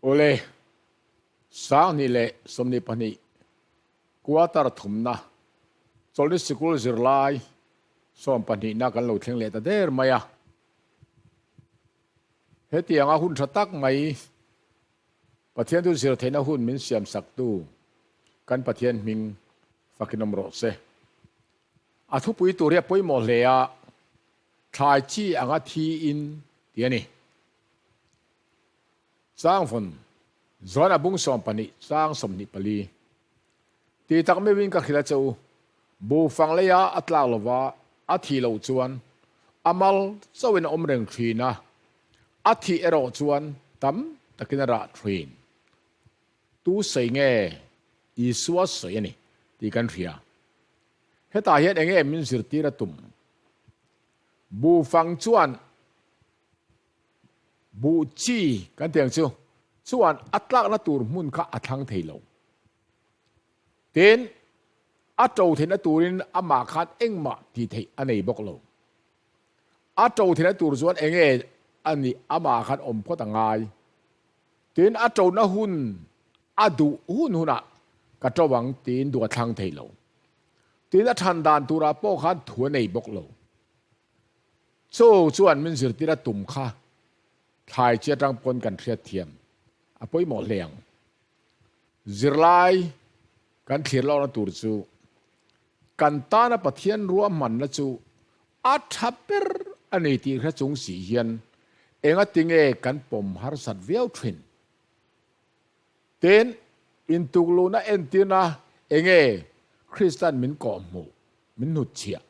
Awle, 2022 quarter thumna Chawlhni Sikul zirlai sawmpahnihna kan lo thleng leh ta der mai a. Hetianga hun tha tak mai Pathian chu zir theihna hun min siam saktu kan Pathian hming fakin awm rawh se. A thupui tur hi a pawimawh hle a, thlai chi anga thi in ti a ni. Chang vawn John a bung 12 chang 24. Ti tak meuhin ka hrilh a che u, buhfang leia a tlak lova a thih loh chuan a mal chauhin a awm reng thin a, a thih erawh chuan tam takin a rah thin. Tu sawi nge Isua sawi a ni tih kan hria. Hetah hian enge min zirtir a tum? Buhfang chuan Buh chi kan tih ang chu chuan a tlakna tur hmun kha a thlang thei lo. Tin, a to theihna turin amah khan engmah tih theih a nei bawk lo. A to theihna tur chuan enge a nih amah khan awm phawt a ngai. Tin, a tona hun a duh hun hunah ka to ang tiin duh a thlang thei lo. Tin, a than dan turah pawh khan thu a nei bawk lo. Chu chuan min zirtir a tum kha thlai chi atang pawn kan hriat thiam a pawimawh hle ang. Zirlai kan thlir lohna tur chu kan tana Pathian ruahmanna chu a tha ber a ni tih hre chung si hian engatinge kan pawm harsat viau thin. Tin, intukluhna entirna enge Kristan min kawhhmuh, min hnutchhiah.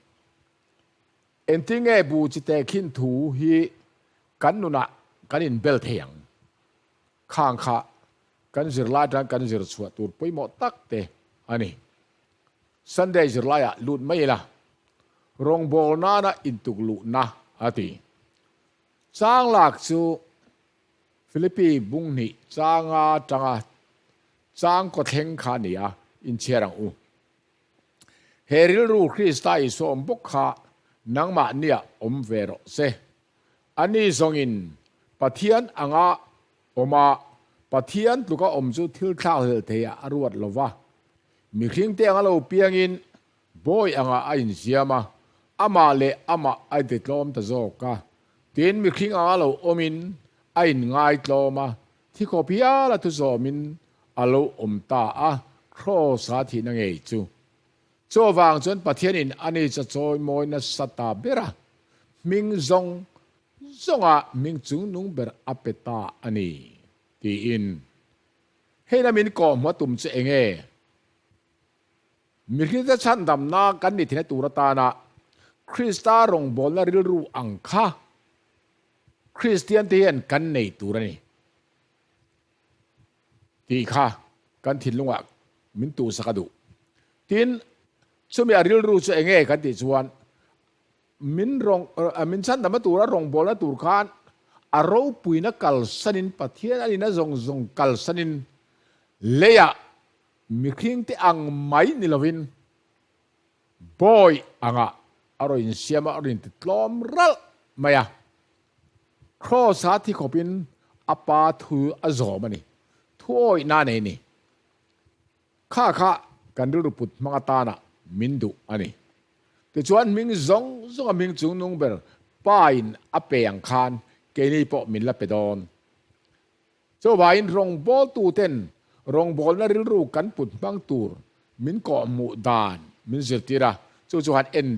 Engtin nge bu chi te khin thu hi kan nunah kan inbel thei ang? Khang kha kan zirlai atang kan zir chhuah tur pawimawh tak te a ni. Sunday zirlaiah lut mai ila, rawngbâwl nana intuk luhna a ti. Chang lak chu Philippi bung hnih changa tanga chang kawthleng kha a ni a, inchhiar ang u. He rilru Krista Isua awm bawk kha nangmah nia awm ve rawh se. Ani zawngin Pathian anga awm a, Pathian tluka awm chu thil thlakhlel theiah a ruat lo va. Mihringte anga lo piangin bawi anga a insiam a, amah leh amah a intitlawm ta zawk a. Tin, mihring anga lo awmin a inngaitlawm a, thi khawp hial a thuzawmin a lo awm ta a, Kraws-a thihna ngei chu. Chuvang chuan Pathianin a ni cha chawi mawi nasa ta ber a, hming zawng zawnga hming chungnung ber a pe ta a ni, tiin. Hei la min kawhhmuh a tum chu eng nge? Mihringte chhandamna kan ni thina tur atana Krista rawngbawlna rilru ang kha Kristiante hian kan nei tur a ni. Tih kha kan thinlungah min tuhsak a duh. Tin, chumi a rilru chu eng nge kan tih chuan min rawng min chhandamna tura rawngbawlna tur khan a ropuina kalsanin Pathian a nihna zawng zawng kalsanin leiah mihringte ang mai ni lovin bawi anga a rawn insiam a, a rawn intitlawm ralh mai a. Kraws-a thi khawpin a pa thu a zawm a ni. Thu awihna a nei a ni. Kha kha kan rilru put hmang atana min duh a ni. Tichuan hming zawng zawnga hming chungnung ber Pa-in a pe ang khan keini pawh min la pe dawn. Chuvangin rawngbawltuten rawngbawlna rilru kan put hmang tur min kawhhmuh dan min zirtir a, chu chu han en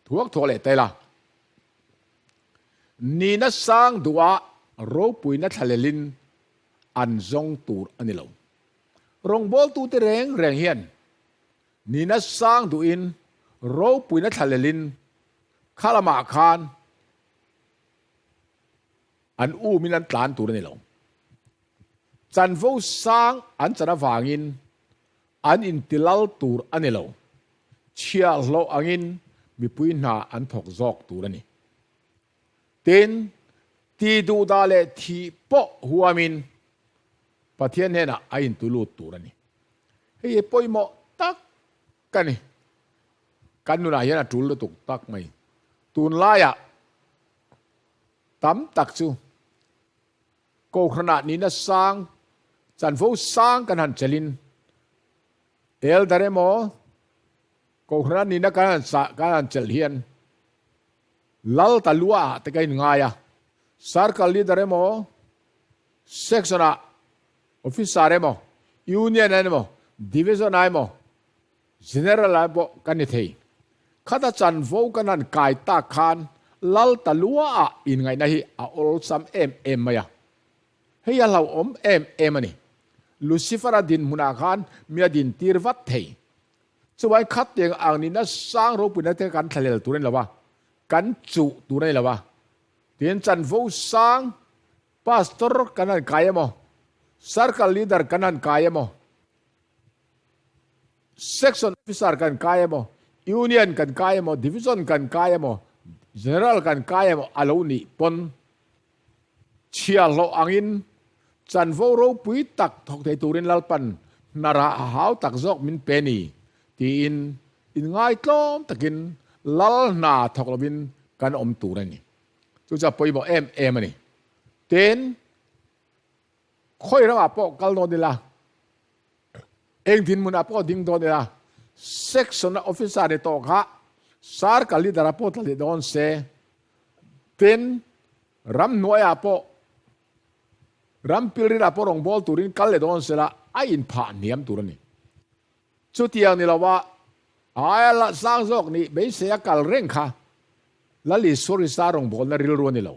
thuak thuak leh ta ila. Nina sang duhah ropuina thlalelin an zawng tur a ni lo. Rawngbawltute reng reng hian nina sang duhin ropuina thlalelin kha lamah khan an umin an tlan tur a ni lo. Chanvo sang an chan avangin an intilal tur a ni lo. Chhiahhlawh angin mipui hna an thawk zawk tur a ni. Tin, ti duhdah leh thih pawh huamin Pathian hnenah a intulut tur a ni. Hei hi pawimawh tak a ni. Kan nunah hian a tul lutuk tak mai. Tunlaiah tam tak chu Kohhranah nihna sang. Chanvo sang kan han chelin elder emaw kohhran a nihna kan han chah kan han chelh hian lal ta lua ah te ka inngai a, circle leader emaw section ah officer emaw union ah emaw division ah emaw General ah pawh ka ni thei. Khata chanvo kan han kai tak khan lal ta lua ah inngaihna hi a awlsam em em mai a. Hei a hlauhawm em em a ni. Lucifer-a dinhmunah khan mi a dintir vat thei. Chuvangin khatiang ang nihna sang ropuina te kan thlahlel tur a ni lo a, kan chuh tur a ni lo a. Tin, chanvo sang Pastor kan han kai emaw, Circle Leader kan han kai emaw, Section Officer kan kai emaw, Union kan kai emaw, Division kan kai emaw, General kan kai emaw a lo nih pawn chhiahhlawh angin chanvo ropui tak thawk thei turin Lalpan hnarah a hau tak zawk min pe ni tiin inngaitlawm takin Lal hna thawk lovin kan awm tur a ni. Chu chu a pawimawh em em a ni. Tin, Khawi ramah pawh kal dawn ila, eng dinhmunah pawh ding dawn ila, section-a officer ni tawh kha circle leader-ah pawh tla leh dawn se, tin, ramhnuaiah pawh, ram pilrilah pawh rawngbâwl turin kal leh dawn sela, a inphah hniam tur a ni. Chutiang ni lova aia la sang zawk nih beiseia kal reng kha Lal Isua Krista rawngbâwlna rilru a ni lo.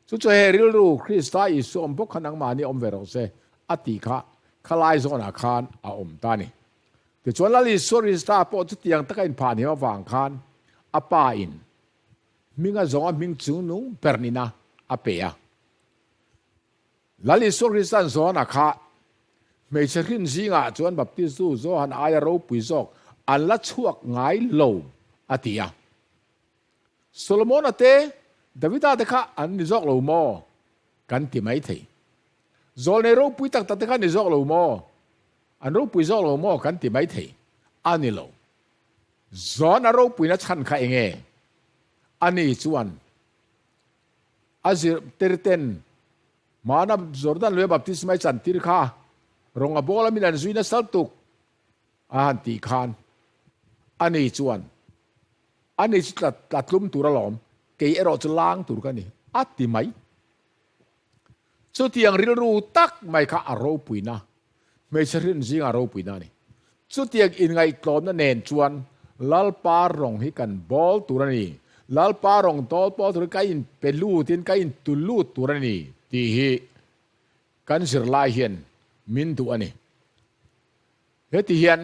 Chu chu he rilru Krista Isua awm bawk kha nangmahni awm ve rawh se a tih kha khalai zawnah khan a awm ta a ni. Tichuan Lal Isua Krista pawh chutiang taka inphah hniam avang khan a Pa in hminga zawnga hming chungnung ber nina a pe a. Lal Isua Krista'n Johana kha hmeichhe hrin zingah chuan Baptistu Johan aia ropui zawk an la chhuak ngai lo a ti a. Solomona te, Davida te kha an ni zawk lo maw? Kan ti mai thei. Zawlnei ropui tak tak te kha an ni zawk lo maw? An ropui zawk lo maw? Kan ti mai thei. A ni lo. John-a ropuina chhan kha eng nge? Ani chuan a zirtirten hmana Jordan luia baptisma i chantir kha rawnga bawla min an zui nasa lutuk a han tih khan ani chuan Ani chu tla tla tlum tur alawm, kei erawh chu lang tur ka ni, a ti mai. Chutiang rilru tak mai kha a ropuina, hmeichhe hrin zinga ropuina a ni. Chutiang inngaihtlawmna nen chuan Lalpa rawng hi kan bawl tur a ni, Lalpa rawng dawl pawl turin ka inpe lutin ka intu lut tur a ni tih hi kan zirlai hian min duh a ni. Heti hian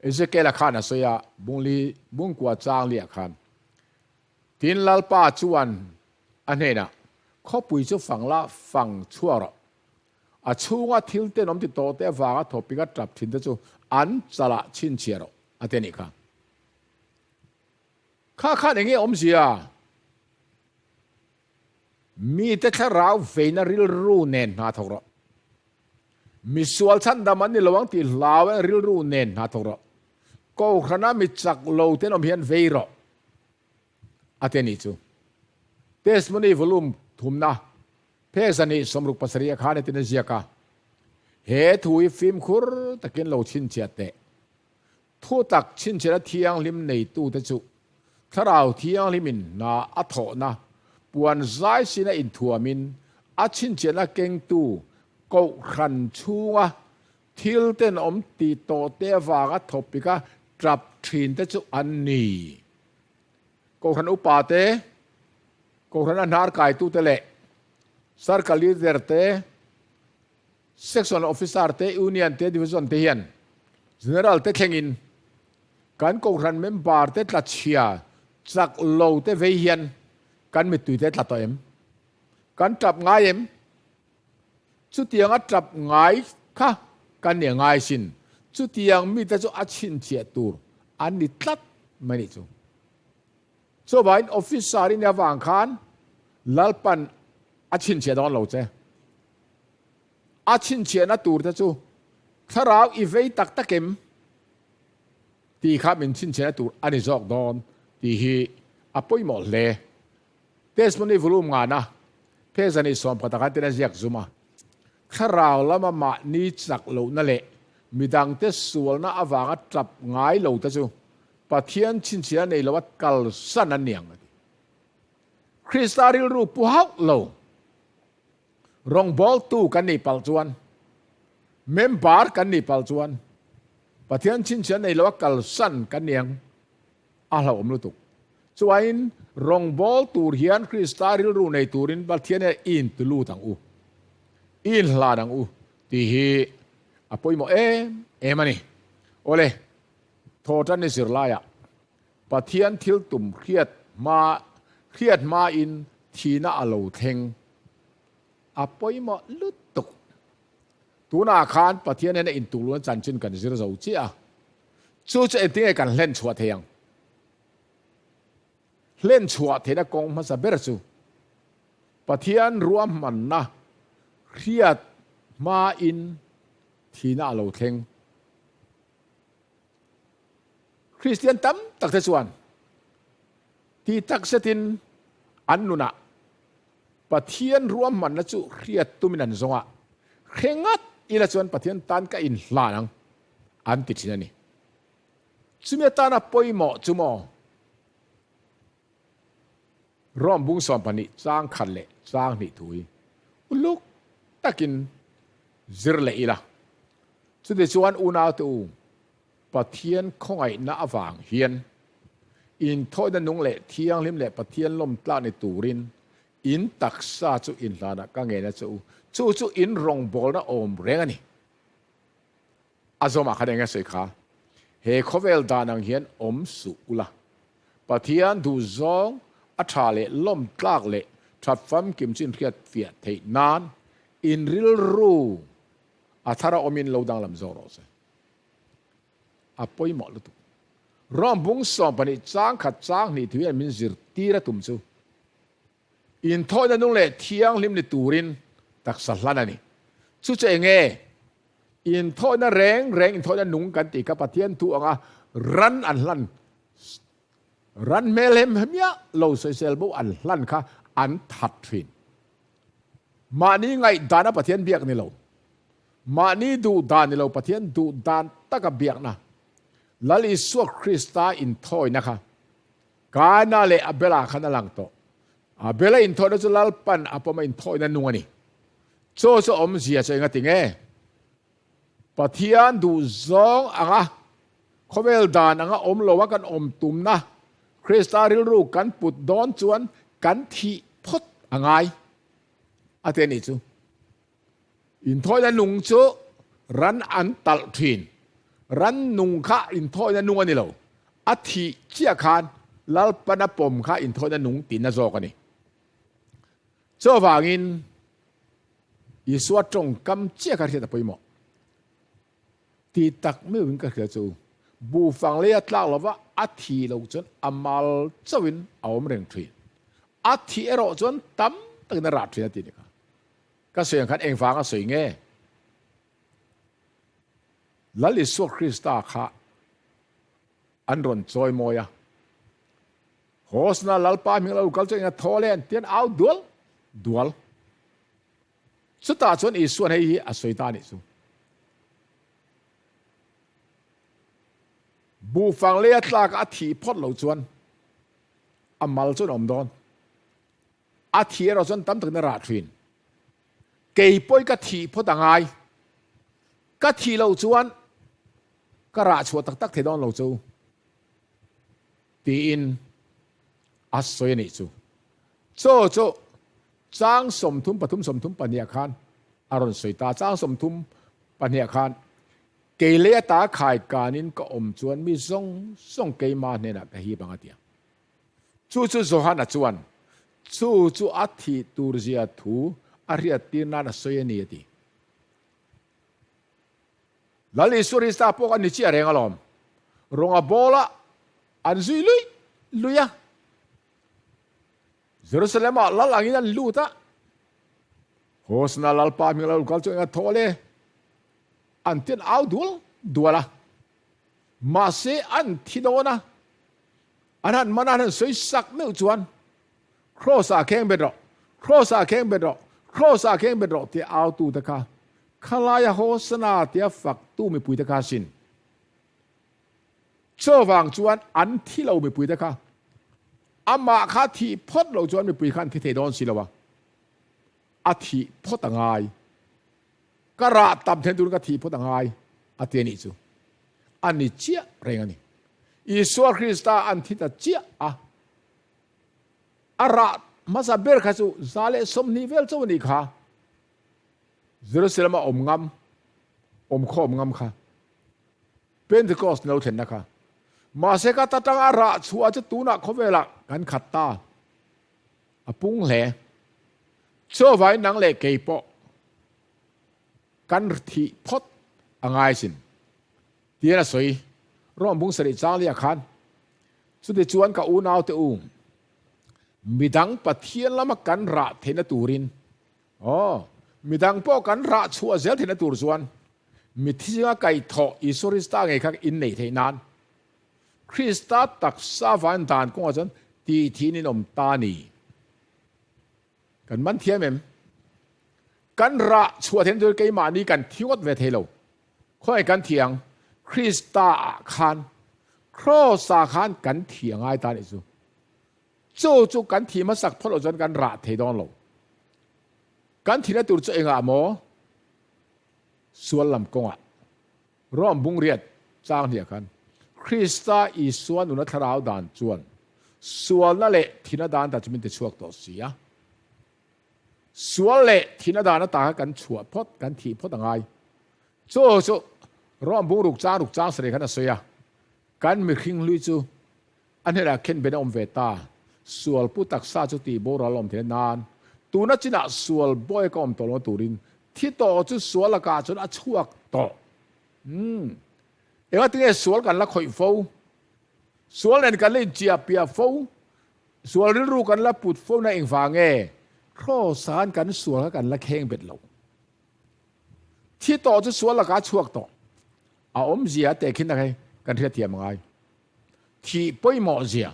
Ezekiela khan a sawi a, Bungli bungkua chang liah khan. Tin, Lalpa chuan a hnenah, Khawpui chu fang la, fang chhuak rawh. A chhunga thil tenawm ti tawh te avanga thawpik a tap thin te chu an chalah chhinchhiah rawh, a ti a nih kha. Kha khan enge awmzia? Mite thlarau veina rilru nen hna thawk rawh. Misual chhandam an ni lo ang tih hlau en rilru nen hna thawk rawh. Kohhrana mi chak lo ten awm hian vei rawh. A ti a nih chu. Testimony volume thumna phe zani 67 a khan hetin a ziak a, He thu hi fimkhur takin lo chhinchhiah teh. Thu tak chhinchhiahna thianghlim neitute chu Thlarau Thianghlimin hna a thawhna puan zai sina inthuamin a chhinchhiahna kengtu Kohhran chhunga thil tenawm ti tawhte avanga thawpika tap thinte chu an ni. Kohhran upate, Kohhrana hnar kaitute leh Circle Leader te, Section Officer te, Union te, Division te hian General te thlengin kan Kohhran member te tla chhia chak lo te vei hian kan mittui te tla tawh em? Kan tap ngai em? Chutiang a tap ngai kha kan ni a ngai sin. Chutiang mite chu a chhinchhiah tur an ni tlat mai nih chu. Chuvangin Officer i nih avang khan Lalpan a chhinchhiah dawn lo che. A chhinchhiahna tur te chu thlarau i vei tak tak em tih kha min chhinchhiahna tur a ni zawk dawn tih hi a pawimawh hle. Testimony volume ngana phe zani 11 khan tin a ziak zum a. Thlarau lama mahni chak lohna leh midangte sualna avanga tap ngai lo te chu Pathian chhinchhiah nei loa kalsan an ni ang a ti. Krista rilru pu hauh lo rawngbawltu kan nih palh chuan, member kan nih palh chuan Pathian chhinchhiah nei loa kalsan kan ni ang a hlauhawm lutuk. Chuain rawngbâwl tur hian Krista rilru nei turin Pathian hian i intulut ang u, i inhlan ang u tih hi a pawimawh em em a ni. Awle, Thawhṭan ni zirlaiah Pathian thil tum hriat hma hriat hmain thihna a lo thleng a pawimawh lutuk. Tunah khan Pathian hian a intukluna chanchin kan zir zo chiah a. Chu chu engtinge kan hlen chhuah thei ang? Hlen chhuah theihna kawng hmasa ber chu Pathian ruahmanna hriat hmain thihna a lo thleng. Kristian tam tak te chuan ti tak zetin an nunah Pathian ruahmanna chu hriat tumin an zawng a, hre ngat ila chuan Pathian tan ka inhlan ang an ti thin a ni. Chumi atana pawimawh chu maw Rom bung 12 chang khat leh chang hnih thu hi uluk takin zir leh ila. Chutichuan unaute u, Pathian khawngaihna avang hian inthawihna nung leh thianghlim leh Pathian lawmtlak ni turin in taksa chu inhlanah ka ngen a che u. Chu chu in rawngbawlna awm reng a ni. A zawmah khan eng nge sawi kha? He khawvel dan ang hian awm suh ula. Pathian duhzawng a tha leh lawmtlak leh that famkim chu inhriat fiah theih nan in rilru a thar a awmin lo danglam zawk rawh se. A pawimawh lutuk. Rom bung 12 chang khat chang hnih thu hian min zirtir a tum chu inthawihna nung leh thianghlim ni turin taksa hlan a ni. Chu chu eng nge? Inthawihna reng reng inthawihna nung kan tih kha Pathian thu anga ran an hlan ran hmel hem hmiah lo sawisel bo an hlan kha an that thin. Mahni ngaihdana Pathian biak ni lo. Mahni duh dan ni lo Pathian duh dan taka biakna Lal Isua Krista inthawina kha Kaina leh Abela khan a lang tawh. Abela inthawina chu Lalpan a pawm a inthawina nung a ni. Chaw chu awmzia chu enga tinge? Pathian duh zawng anga khawvel dan anga awm lo a kan awm tumna Krista rilru kan put dawn chuan kan thih phawt a ngai a ti a nih chu. Inthawina nung chu ran an talh thin. Ran nung kha inthawina nung a ni lo. A thih chiah khan Lalpana pawm kha inthawina nung tihna zawk a ni. Chuvangin Isua tawngkam chiah kha hriat a pawimawh. Ti tak meuhin ka hria chu buhfang lei a tlak lova a thih loh chuan a mal chauhin a awm reng thin. A thih erawh chuan tam takin a rah thin a ti ni kha. Ka sawi ang khan engvang a sawi nge? Lal Isua Krista kha an rawn chawi mawi a. Hosana Lalpa hming lo kal chu enga thaw le an tian au dual dual. Chutah chuan Isuan hei hi a sawi ta a nih chu. Buhfang leia tlak a thih phawt lo chuan a mal chuan a awm dawn. A thih erawh chuan tam takin a rah thin. Kei pawhin ka thih phawt a ngai. Ka thih loh chuan ka rah chhuah tak tak thei dawn lo chu tiin a sawi a nih chu. Chaw chu chang 30 3 30 pahnih ah khan a rawn sawi ta. Chang 30 pahnih ah khan kei lei ata khai kanin ka awm chuan mi zawng zawng keima hnenah ka hip ang a ti a. Chu chu Johana chuan chu chu a thih tur zia thu a hriat tir nan a sawi a ni a ti. Lal Isua Krista pawh kha ni chiah reng alawm. Rawnga bawla an zui lui lui a. Jerusalem ah lal angin an lut a. Hosana Lalpa hming lo kal chu enga thaw le? An tian au dual dual a. Mahse an thi dawn a. An han man a, an han sawi sak meuh chuan Kraws ah kheng bet rawh, Kraws ah kheng bet rawh, Kraws ah kheng bet rawh tih au tu te kha. Khalaia Hosana tia faktu mipuite kha sin. Chuvang chuan an thi lo mipuite kha amah kha thih phawt lo chuan mipui kha an thi thei dawn si lo a, a thih phawt a ngai. Ka rah tam then turin ka thih phawt a ngai a ti a nih chu. A ni chiah reng a ni. Isua Krista an thi ta chiah a. A rah hmasa ber kha chu 120 vel chauh a nih kha. Jerusalem a awm ngam, awm khawm ngam kha. Pentecost lo thlenna kha. Mahse ka ta tang a rah chhuah chu tunah khawvelah kan khat ta. A pung hle. Chuvangin nang leh kei pawh kan thih phawt a ngai sin. Tiin a sawi. Rawng bung sarih chang liah khan chuti chuan ka unaute u, midang Pathian lama kan rah theihna turin Aw, midang pawh kan rah chhuah zel theihna tur chuan mithi zinga kaihthawh Isua Krista ngei kha in neih theih nan Krista taksa van dan kawngah chuan tih thihin in awm ta a ni. Kan man thiam em? Kan rah chhuah theihna tur keimahni kan thi ngawt ve thei lo. Khawngaih kan thi ang, Krista ah khan, Kraws ah khan kan thi a ngai ta a nih chu. Chu chu kan thih hmasak phawt loh chuan kan rah thei dawn lo. Kan thihna tur chu engah maw? Sual lam kawngah Rome bungriat chang hniah khan Krista Isua nuna thlarau dan chuan sualna leh thihna dan ta chu min tichhuak tawh si a. Sual leh thihna dan ata kha kan chhuah phawt, kan thih phawt a ngai. Chu chu Rome bungruk chang ruk chang sarih khan a sawi a, kan mihring hlui chu A hnenah khen ben a awm ve ta. Sual pu taksa chu tih boral a awm thei nan tuna chinah sual bawi ka awm tawh lo turin thi tawh chu sual lakah chuan a chhuak tawh. Umm. Engatinge sual kan la khawih fo? Sual nen kan la inchiah piah fo? Sual rilru kan la put fo na engvang nge? Kraws-a'n kan sual kha kan la kheng bet lo. Thi tawh chu sual lakah a chhuak tawh. A awmzia a tehkhin tak hei kan hriatthiam a ngai. Thih pawimawh zia,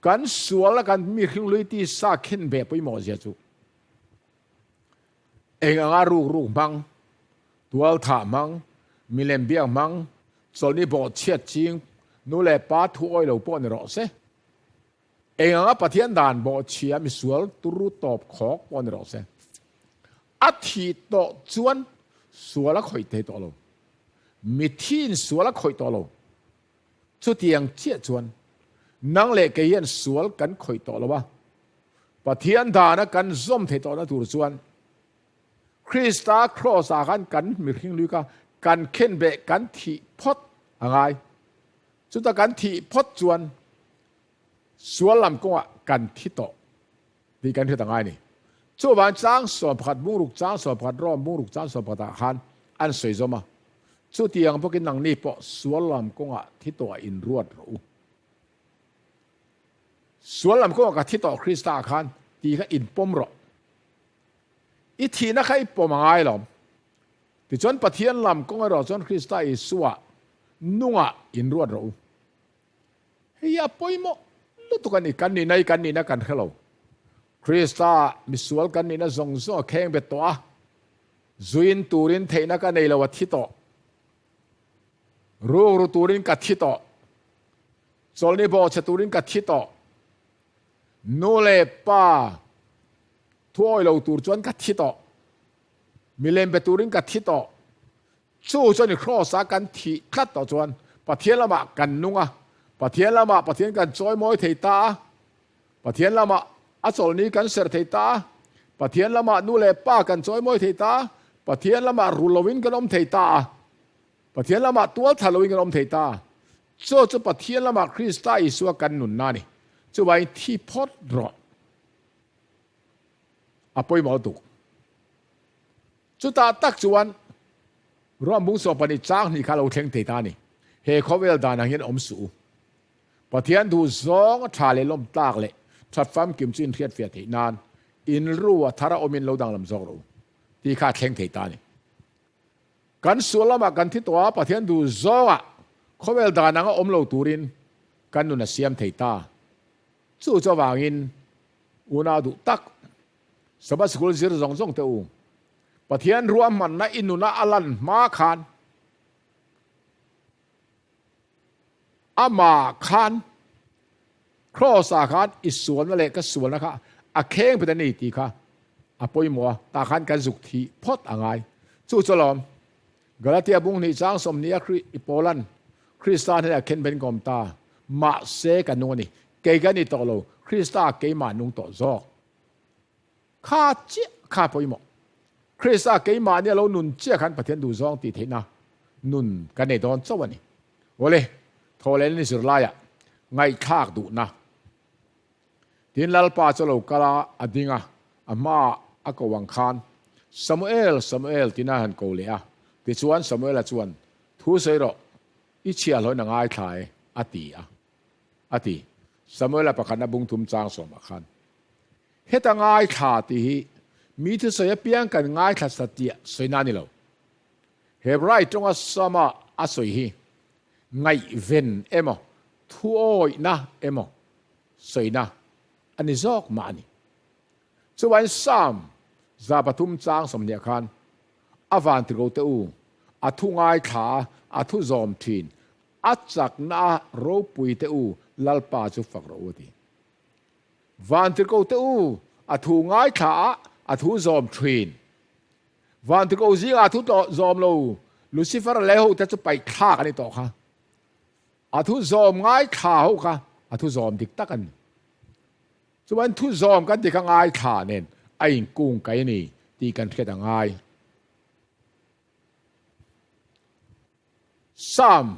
kan sual a kan mi hringlui tisa khen ve pawimawh zia chu eng anga ruk ruk hmang, tual thah hmang, milem biak hmang, chawlhni bawh chhiat ching, nu leh pa thu awi lo pawh ni rawh se. Eng anga Pathian dan bawh chhia misual turu tawp khawk pawh ni rawh se. A thih tawh chuan sual a khawih thei tawh lo. Mithiin sual a khawih tawh lo. Chutiang chiah chuan nang leh kei hian sual kan khawih tawh lo a, Pathian dana kan zawm thei tawhna tur chuan Krista Kraws-ah khan kan mihring lui kha kan khenbeh kan thih phawt a ngai. Chuta kan thih phawt chuan sual lam kawngah kan thi tawh tih kan hriat a ngai a ni. Chuvang chang 11 bungruk chang 11 Rom bungruk chang 11 ah khan an sawi zawm a, Chutiang bawkin nangni pawh sual lam kawngah thi tawh ah in ruat rawh u. Sual lam kawngah ka thi tawh Krista ah khan tih kha in pawm rawh. I thihna kha i pawm a ngai lo. Tichuan Pathian lam kawng erawh chuan Krista Isua nungah in ruat rawh u. Hei hi a pawimawh lutuk a ni. Kan nihna hi kan nihna kan hre lo. Krista misual kan nihna zawng zawng a kheng bet tawh a. Zuin turin theihna ka nei lo a thi tawh. Rukru turin ka thi tawh. Chawlhni bawhchhe turin ka thi tawh. Nu leh pa thuawi lo tur chuan ka thi tawh. Milem be turin ka thi tawh. Chu chuan i Kraws-a kan thih tlat tawh chuan Pathian lamah kan nung a, Pathian lamah Pathian kan chawimawi thei ta a, Pathian lamah a chawlhni kan serh thei ta a, Pathian lamah nu leh pa kan chawimawi thei ta a, Pathian lamah ru loin kan awm thei ta a, Pathian lamah tual tha loin kan awm thei ta a. Chu chu Pathian lamah Krista Isua kan nunna a ni. Chuvangin thi phawt rawh. A pawimawh lutuk. Chutah tak chuan Ruam bung 12 chang hnih kha lo thleng thei ta a ni. He khawvel dan ang hian awm suh u. Pathian duh zawng a tha leh lawm tlak leh that famkim chu inhriatfiah theih nan inru a thar a awmin lo danglam zawk rawh u tih kha a thleng thei ta a ni. Kan sual lamah kan thi tawh a, Pathian duh zawngah khawvel dan anga awm lo turin kan nun a siam thei ta. Chu chu avangin unau duh tak Sabbath Sikul zir zawng zawng teh u. Pathian ruahmanna i nuna a lan hma khan amah khan Kraws ah khan i sualna leh ka sualna kha a kheng phet a ni tih kha a pawimawh a, tah khan kan zuk thih phawt a ngai. Chu chu alawm Galatia bung hnih chang sawmhnih a Kri i Paulan Krista hnenah khen phen ka awm ta, mahse ka nung a ni, kei ka ni tawh lo, Krista keimah nung tawh zawk. Kha chiah kha pawimawh. Krista keimahni a lo nun chiah khan Pathian duhzawng tih theihna nun kan nei dawn chauh a ni. Awle, thawhleh ni zirlaiah ngaihthlak duhna. Tin Lalpa chu a lo kal a, a ding a, a hmaah a ko ang khan, Samuel, Samuel tiin a han ko leh a. Tichuan Samuela chuan, Thu sawi rawh, i chhiahhlawhin a ngaithla e, a ti a. A ti. Samuela pakhatna bungthum chang sawmah khan. Heta ngaithla tih hi mi thusawi apiang kan ngaithla satliah sawina a ni lo. Hebrai tawnga sama a sawi hi ngaihven emaw thuawihna emaw sawina a ni zawk mah a ni. Chuvain Psalm 103 chang 20 khan a van ti ko teh u, a thu ngaithla a, a thu zawm thin, a chakna a ropui teh u, Lalpa chu fak rawh u a ti. Vantirhkoh te u, a thu ngaithla a, a thu zawm thin. Vantirhkoh zingah a thu tawh zawm lo, Lucifer leh ho te chu paih thlak a ni tawh kha. A thu zawm ngaithla ho kha a thu zawm dik tak a ni. Chuan thu zawm kan ti kha ngaithla nen a inkung kai a ni tih kan hriat a ngai. Psalm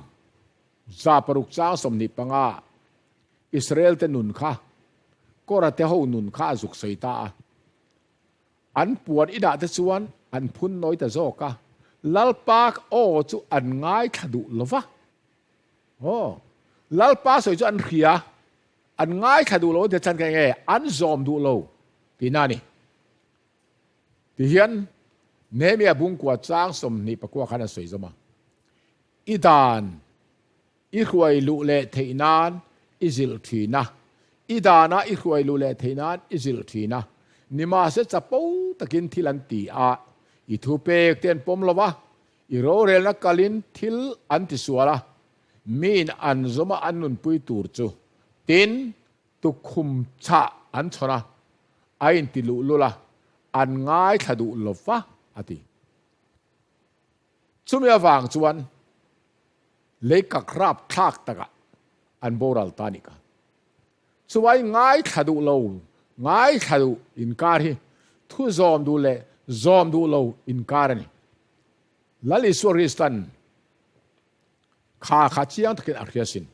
106 chang 25 Israel te nun kha Kora te ho nun kha a zuk sawi ta a. An puan inah te chuan an phun nawi ta zawk a, Lalpa aw chu an ngaithla duh lo va. Aw, Lalpa sawi chu an hria, an ngaithla duh lo te chuan ka eng nge an zawm duh lo tihna a ni. Tihian Nehemia bungkua chang 24 khan a sawi zawm a, I dan i hruai luh leh theih nan i zilh thin a, i dana i hruai luh leh theih nan i zilh thin a, nimahse chapo takin thil an ti a, i thupek te an pawm lo va, i rorelna kalin thil an tisual a, miin an zawm a an nunpui tur chu. Tin, Tukhum chah an chhawn a, a inti luhlul a, an ngaithla duh lo va, a ti. Chumi avang chuan lei kak rap thlak takah an boral ta a nih kha. Chuvai ngaithla duh lo, ngaithla duh inkar hi thu zawm duh leh zawm duh lo inkar a ni. Lal Isua Kristan kha kha chiang takin a hria sin.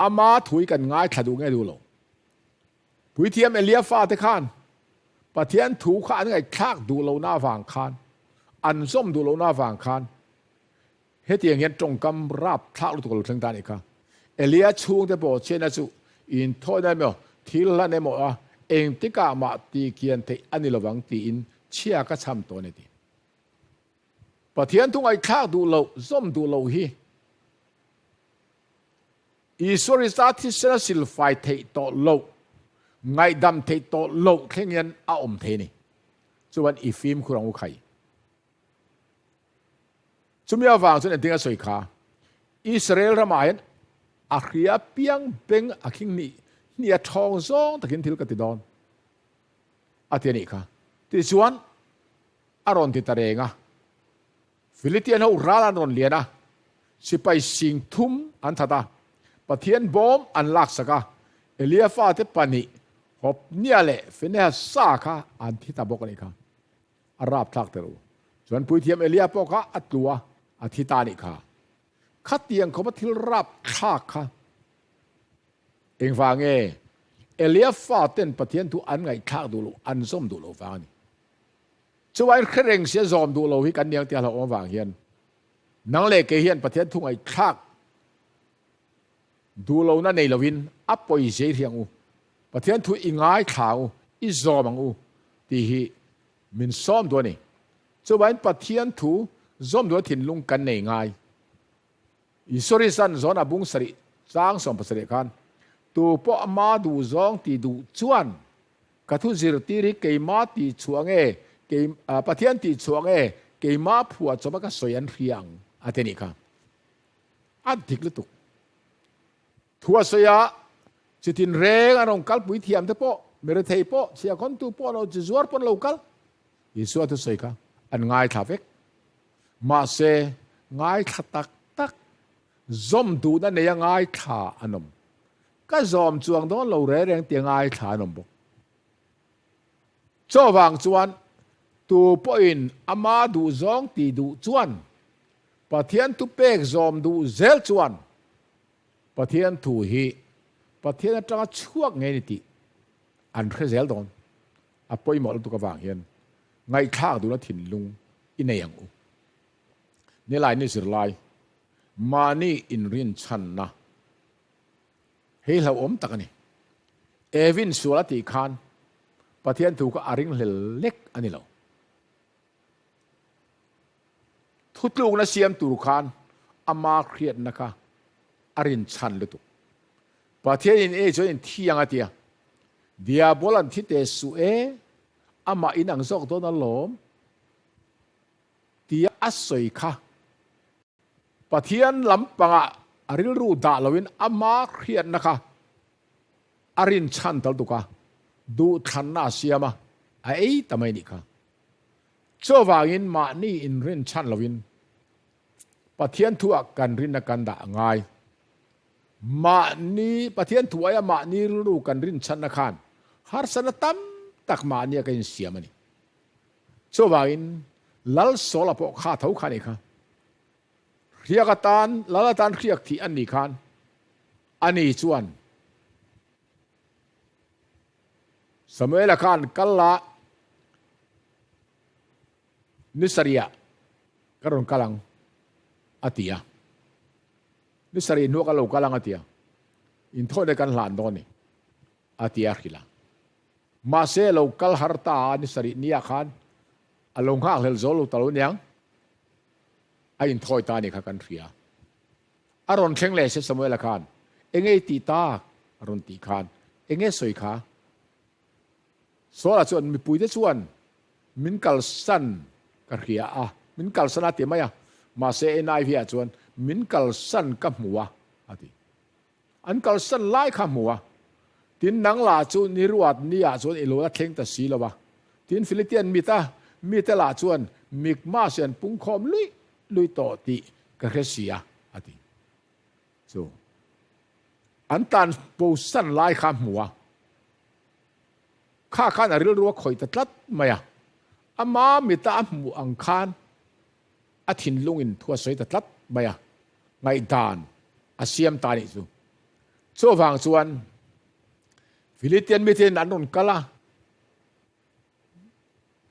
Ama thui kan ngaithla duh nge duh lo. Puithiam Elia fate khan Pathian thu kha an ngaihthlak duh lohna avang khan, an zawm duh lohna avang khan hetiang hian tawngkam rapthlak lutuk a lo thleng ta a nih kha. Elia chhungte pawh chhiatna chu inthawina emaw thil hlan emaw a engtikah mah tihkian theih a ni lovang tiin chhia ka chham tawh a ni ti. Pathian thu ngaihthlak duh loh, zawm duh loh hi Isua Krista thisen a silfai theih tawh loh, ngaihdam theih tawh loh thleng hian a awm thei a ni. Chuan i fimkhur ang u khai. Chumi avang chuan engtin a sawi kha, Israel ramah hian a hria piang beng a khing hnih hnih a thawng zawng takin thil ka ti dawn a ti a nih kha. Tichuan a rawn ti ta reng a. Philitian ho ral an rawn lian a, sipai sing thum an that a, Pathian bawm an laksak a, Elia fate pahnih Hopnia leh Phinehasa kha an thi ta bawk a nih kha. A rapthlak ta lo. Chuan puithiam Elia pawh kha a tlu a, a thi ta a nih kha. Khatiang khawpa thil rapthlak kha engvang nge Elia faten Pathian thu an ngaihthlak duh loh, an zawm duh loh vang a ni. Chuvain hre reng sia zawm duh lo hi kan niang tia hlauhawm avang hian nang leh kei hian Pathian thu ngaihthlak duh lohna nei loin a pawi zei hrih ang u, Pathian thu i ngaithla ang u, i zawm ang u tih hi min sawm duh a ni. Chuvain Pathian thu zawm duhna thinlung kan nei ngai. Isua Krista'n Zona bung sarih chang 70 khan, Tu pawh ama duh zawng tih duh chuan ka thu zirtir hi keima tih chhuah nge Kei Pathian tih chhuah nge keimah phuah chawpa ka sawi an hria ang a ti anih kha. A dik lutuk. Thu a sawi a, chitin reng an rawn kalpui thiam te pawh, mirethei pawh, chhiahkhawntu pawh lo, chi zuar pawn lo kal. Isua thusawi kha an ngaithla vek. Mahse, ngaithla tak tak, zawm duhna neia ngaithla an awm. Ka zawm chuang dawn lo reng reng tia ngaithla an awm bawk. Chaw vang chuan tu pawhin ama duhzawng tih duh chuan Pathian thu pek zawm duh zel chuan Pathian thu hi Pathian atanga chhuak ngei ni tih an hre zel dawn. A pawimawh lutuk avang hian ngaihthlak duhna thinlung i nei ang u. Nilai ni zirlai mahni inrinchhanna Hei hlauhawm tak a ni. Evin sual a tih khan Pathian thu kha a ringhlel lek a ni lo. Thutlukna siam tur khan ama hriatna kha a rinchhan lutuk. Pathianin ei chuan in thi ang a tia. Diabol an thi teh suh e, amah in ang zawk dawn alawm tia a sawi kha Pathian lampangah a rilru dah loin ama hriatna kha a rinchhan tal tuk a, duhthlanna a siam a, a ei ta mai nih kha. Chuvangin mahni inrinchhan loin Pathian thuah kan rinna kan dah a ngai. Mahni Pathian thu aia mahni rilru kan rinchhanna khan harsatna tam tak mahnia ka insiam a ni. Chuvangin Lal Sawla pawh kha tho kha a nih kha. Hriak atan, Lal atan hriak thih an nih khan ani chuan Samuela khan kal la ni sarih ka rawn kal ang a ti a. Ni sarih hnuah ka lo kal ang a ti a. Inthawhna kan hlan dawn a ni a ti a hrilh a. Mahse lo kal har ta a ni sarih nia khan a lo nghakhlel zo lo ta lo niang a inthawi ta ni kha kan hria. A rawn thleng leh se Samuela khan enge i tih tak a rawn tih khan enge sawi kha? Saula chuan mipuite chuan min kalsan ka hria a, min kalsan a ti mai a, mahse NIV ah chuan min kalsan ka hmu a a ti. An kalsan lai kha hmu a, tin nang lah chu ni ruat ni ah chuan i lo la thleng ta si lo a. Tin Philitian mit a mite lah chuan Mikmash an pungkhawm luih luih tawh tih ka hre si a, a ti. Chu an tan bosan lai kha hmu a, kha khan a rilru a khawih ta tlat mai a, ama mita a hmuh ang khan a thinlungin thu a sawi ta tlat mai a, ngaihdan a siam ta nih chu. Chuvang chuan Philitian miten an rawn kal a,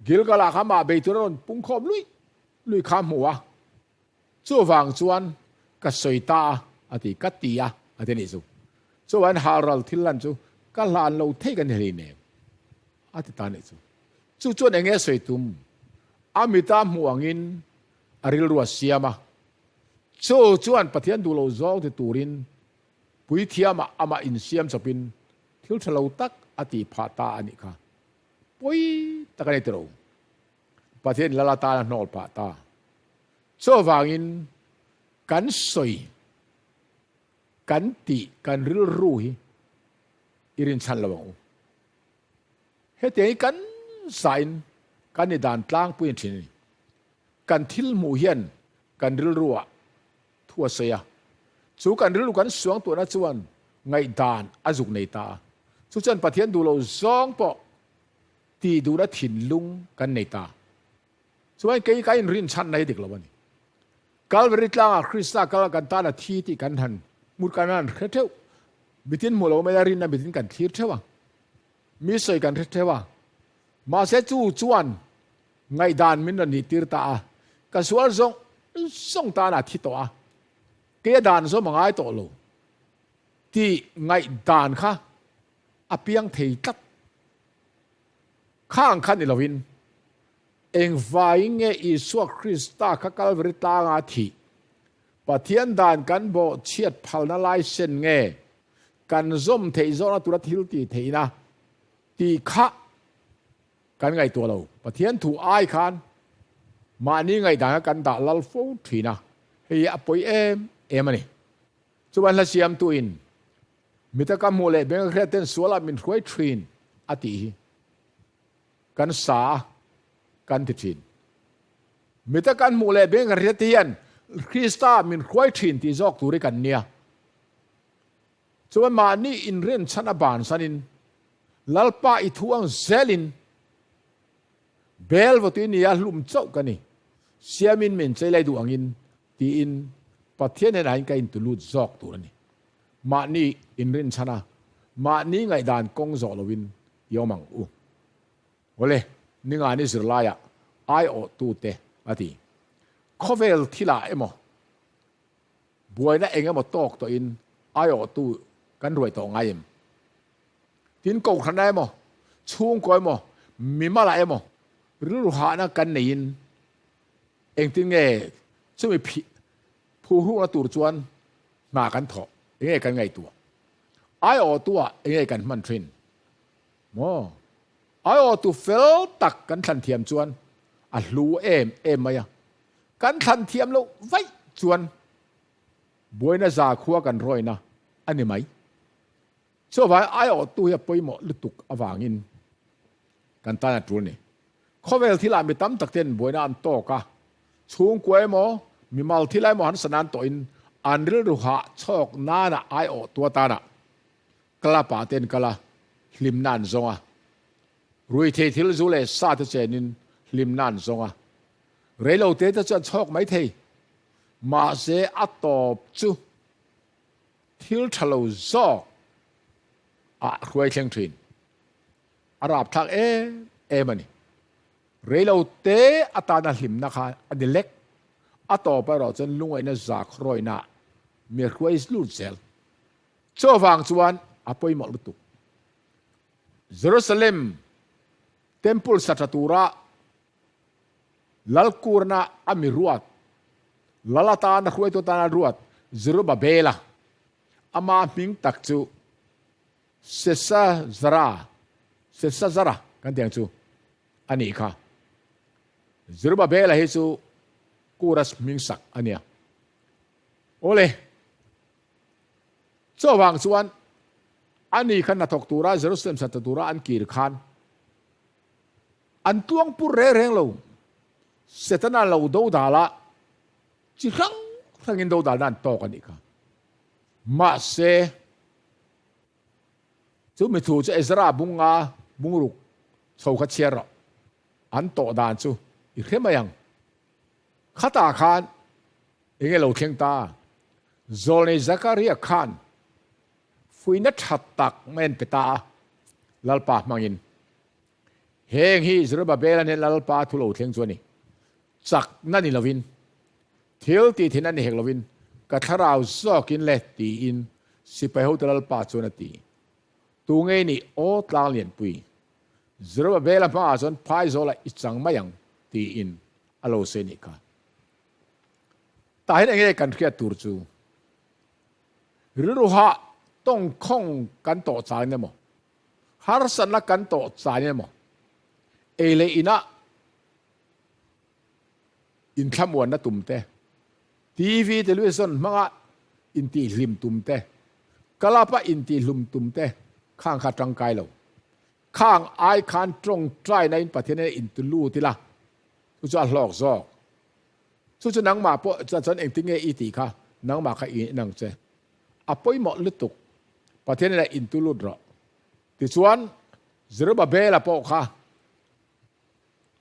Gilgal-ah kha mah bei tur a rawn pungkhawm luih luih kha a hmu a, chuvang chuan ka sawi ta a, a ti, ka ti a, a ti nih chu. Chuvangin halral thil lan chu ka hlan lo thei ka ni hleinem, a ti ta nih chu. Chu chuan eng nge sawi tum? A mita hmuh angin a rilru a siam a, Chu chuan Pathian duh lo zawng ti turin puithiamah amah insiam chawpin thil tha lo tak a tih phah ta a nih kha. Pawi tak a ni tiro. Pathian lal atan a hnawl phah ta. Chuvangin kan sawi, kan tih, kan rilru hi i rinchhan lo ang u. Hetiang hi kan zain kan i dan tlangpui thin a ni. Kan thil hmuh hian kan rilruah thu a sawi a, chu kan rilru kan suang tuahna chuan ngaihdan a zuk nei ta a, chu chuan Pathian duh lo zawng pawh tih duhna thinlung kan nei ta. Chuan kei ka inrinchhanna hi dik lo a ni. Kalvari tlangah Krista kal kan tan a thi tih kan han hmu kan han hre theuh. Mitin hmu lo mai a rinna mitin kan thlir theuh a, mi sawi kan hre theuh a, mahse chu chuan Ngaihdan min rawn nih tir ta a, ka sual zawng zawng tan a thi tawh a, kei a dan zawm a ngai tawh lo tih ngaihdan kha a piang thei tlat. Khang kha ni lovin engvaiin nge Isua Krista kha Kalvari tlanga thih Pathian dan kan bawh chhiat phalna lai sen nge kan zawm theih zawhna tura thil tih theihna tih kha. Kan ngaihtuah lo. Pathian thu ai khan mahni ngaihdan kha kan dah lal fo thin a, hei hi a pawi em em a ni. Chuan hla siamtuin mita ka hmuh leh beng hriat ten sualah min hruai thin a tih hi kan sa a kan ti thin. Mita kan hmuh leh beng hriat te hian Krista min hruai thin tih zawk tur hi kan nia. Chuan mahni inrinchhan a bansanin Lalpa i thu ang zelin bel vawtui nia hlum chauh ka ni, siamin min chei lai duh angin tiin Pathian hnenah hian ka intulut zawk tur a ni. Mahni inrinchhan a, mahni ngaihdan kawng zawh loin i awm ang u. Awle, ningani zirlaiah aiawhtute a ti. Khawvel thilah emaw Buaina eng emaw tawk tawhin aiawhtu kan ruai tawh ngai em? Tin, kohhranah emaw, chhungkaw emaw, mimalah emaw rilru hahna kan neiin engtin nge chumi phuhrukna tur chuan hna kan thawh? Enge kan ngaihtuah? Aiawhtu-ah enge kan hman thin? Maw? Aiawhtu fel tak kan thlan thiam chuan a hlu em em mai a. Kan thlan thiam loh vaih chuan buaina zakhua kan rawina a ni mai. Chuvangin aiawhtu hi a pawimawh lutuk avangin kan tan a tul ni. Khawvel thilah mi tam tak ten buaina an tawk a, chhungkua emaw, mimal thil emaw han sa nan tawhin an rilru hah chhawk nana aiawhtu atana club ah te an kal a, hlimna an zawng a. Ruithei thil zu leh sa te chenin hlimna an zawng a. Reilo te te chu an chhawk mai thei. Mahse a tawp chu thil tha lo zawk ah hruai thleng thin. A rapthlak em em a ni. Reilo te atana hlimna kha a ni lek. A tawp erawh chuan lungaihna zak rawihna ah mi hruai lut zel. Chuvang chuan a pawimawh lutuk. Jerusalem Temple sa tha tura Lalkurna a mi ruat, Lal atana hruaitu atana ruat Zerubabela, ama hming tak chu Sesazara, Sesazara kan tih ang chu a nih kha. Zerubabela hi chu Kuras hming sak a nia. Awle, chuvang chuan ani kha hnathawk tura Jerusalem sat tura an kir khan An tuang pur reng reng lo. Setana lo dodal a, chi hrang hrangin dodalna an tawk a nih kha. Mahse, chu mi thu chu Ezra bunga bungruk chho kha chhiar rawh. An tawh dan chu i hre mai ang. Khatah khan enge lo thleng ta? Zawlnei Zakaria khan fuihna tha tak mai an pe ta a, Lalpa hmangin. Heng hi Zerubbabel-a nen Lalpa thu lo thleng chu a ni. Chakna ni lovin, thil tih thin a ni hek lovin, ka thlarau zawkin le tiin sipai hotu Lalpa chuan a ti. Tu ngei nih aw tlang lianpui, Zerubbabel-a hmaah chuan phaizawlah i chang mai ang tiin a lo sawi nih kha. Tah hian enge kan hriat tur chu? Rilru hah tawngkhawng kan tawh chang emaw? Harsatna kan tawh chai emaw, ei leh inah inthlamuanna tum te, TV, television hmanga intihhlim tum te, club-a intihhlum tum te khang kha tangkai lo. Khang ai khan tawngtaina in Pathian nen inti lut ila, chu chu a hlawk zawk. Chu chu nangmah pawh chuan engtin nge i tih kha nangmah kha i inang che. A pawimawh lutuk. Pathian ina intu lut rawh. Tichuan, Zerubbabel-a pawh kha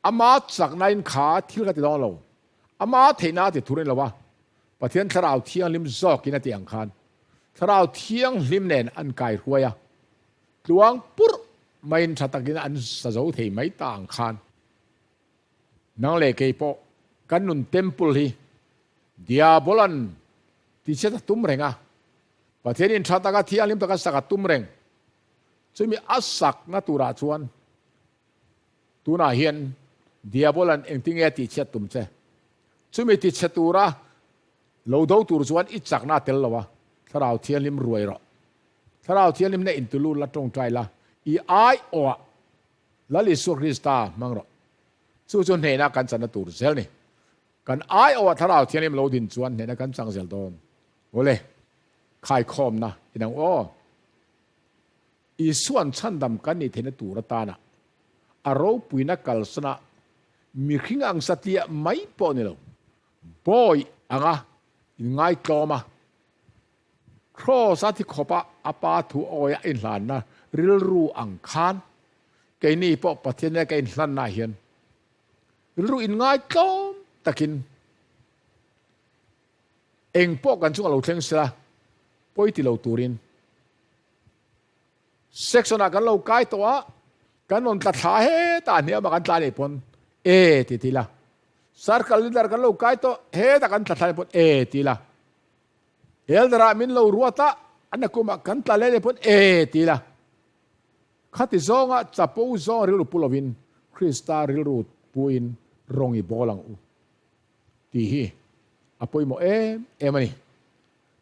ama chaknain kha thil kha ti dawn lo. Ama theihna a ti thur a ni lo a, Pathian Thlarau Thianghlim zawkin a tih ang khan Thlarau Thianghlim nen an kai hruai a, tluang purh maiin tha takin an sa zo thei mai ta ang khan. Nang leh kei pawh kan nun temple hi Diabolan tichhiat a tum reng a, Pathianin tha taka thianghlim taka sak a tum reng. Chumi a sakna turah chuan tunah hian Diabolan engtinge a tihchhiat tum che? Chumi tichhe tura lo do tur chuan i chakna a tel lo a, Thlarau Thianghlim ruai rawh. Thlarau Thianghlimna intulut la tawngtai la, i aiawhah. Lal Isua Krista hmang rawh. Chu chu hnehna kan channa tur zel ni. Kan aiawh Thlarau Thianghlim lo din chuan hnehna kan chang zel dawn. Awle, khaikhawmna inang aw. Isua'n chhandam kan nih theihna tur atana a ropuina kalsana mihring ang satliah mai pawh ni lo, bawi anga inngaitlawm a, Kraws-a thi khawpa a Pa thu awia a inhlanna rilru ang khan keini pawh Pathian nena ka inhlannaah hian rilru inngaitlawm takin eng pawh kan chungah lo thleng sela pawi ti lo turin Section ah kan lo kai tawh a, kan rawn tla thla hetah hniam ah kan tla leh pawn e ti ti la. Circle leader kan lo kai tawh hetah kan tla thla leh pawn e ti la. Elder ah min lo ruat a, a nakum ah kan tla leh leh pawn e ti la. Khati zawnga chapo zawng rilru pu lovin Krista rilru puin rawng i bawl ang u tih hi a pawimawh em em a ni.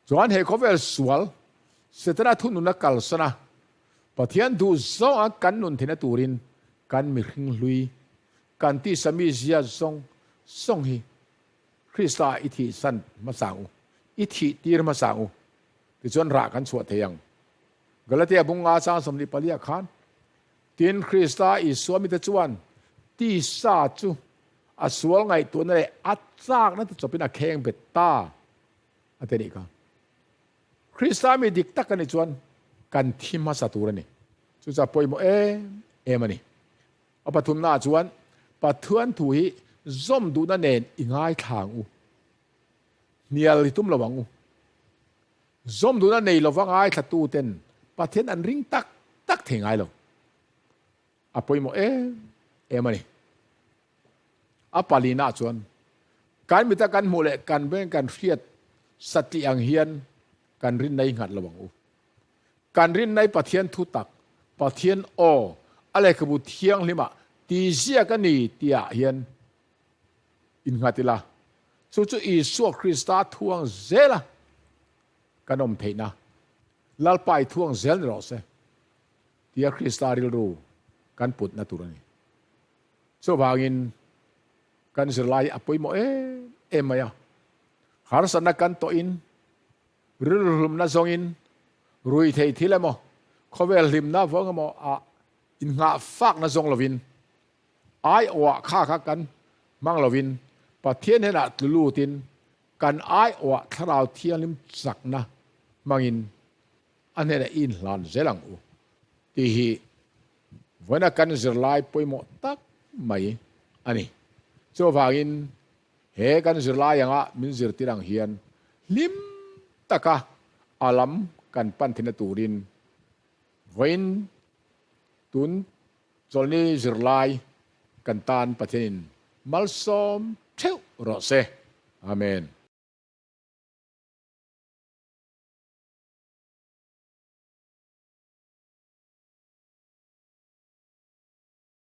Chuan he khawvel sual Setana thununa kalsan a, Pathian duh zawnga kan nun theihna turin kan mihring hlui, kan tisa mizia zawng zawng hi Krista i thihsan hmasa ang u, i thih tir hmasa ang u, tichuan rah kan chhuah thei ang. Galatia bunga chang 24 ah khan, Tin, Krista Isua mite chuan tisa chu a sual ngaihtuahna leh a chakna te chawpin a kheng bet ta. A ti nih kha. Krista mi dik tak a nih chuan kan thi hmasa tur a ni. Chu chu a pawimawh em em a ni. A pathumnaah chuan Pathian thu hi zawm duhna nen i ngaithla ang u. Hnial i tum lo ang u. Zawm duhna nei lova ngaithlatuten Pathian an ring tak tak thei ngai lo. A pawimawh em em a ni. A palina chuan kan mita kan hmuh leh kan veng kan hriat satih ang hian kan rinna i nghat lo ang u. Kan rinna i Pathian thu tak, Pathian aw, a lehkhabu thianghlimah ti ziak a ni tihah hian innghat ila, chu chu Isua Krista thuang zela kan awm theihna Lalpa i thuang zel ni rawh se tia Krista rilru kan putna tur a ni. Chuvangin kan zirlai a pawimawh em em mai a, harsatna kan tawhin, rilruhlumna zawngin, rui thei thil emaw, khawvel hlimna vawng emaw ah innghah fakna zawng lovin, aiawhah kha kha kan hmang lovin Pathian hnenah tlu lutin kan aiawhah Thlarau Thianghlim chakna hmangin a hnenah i inhlan zel ang u tih hi vawiina kan zirlai pawimawh tak mai a ni. Chuvangin he kan zirlai anga min zirtir ang hian hlim taka a lam kan pan theihna turin vawiin tun chawlhni zirlai kan tan Pathianin malsawm theuh rawh se. Amen.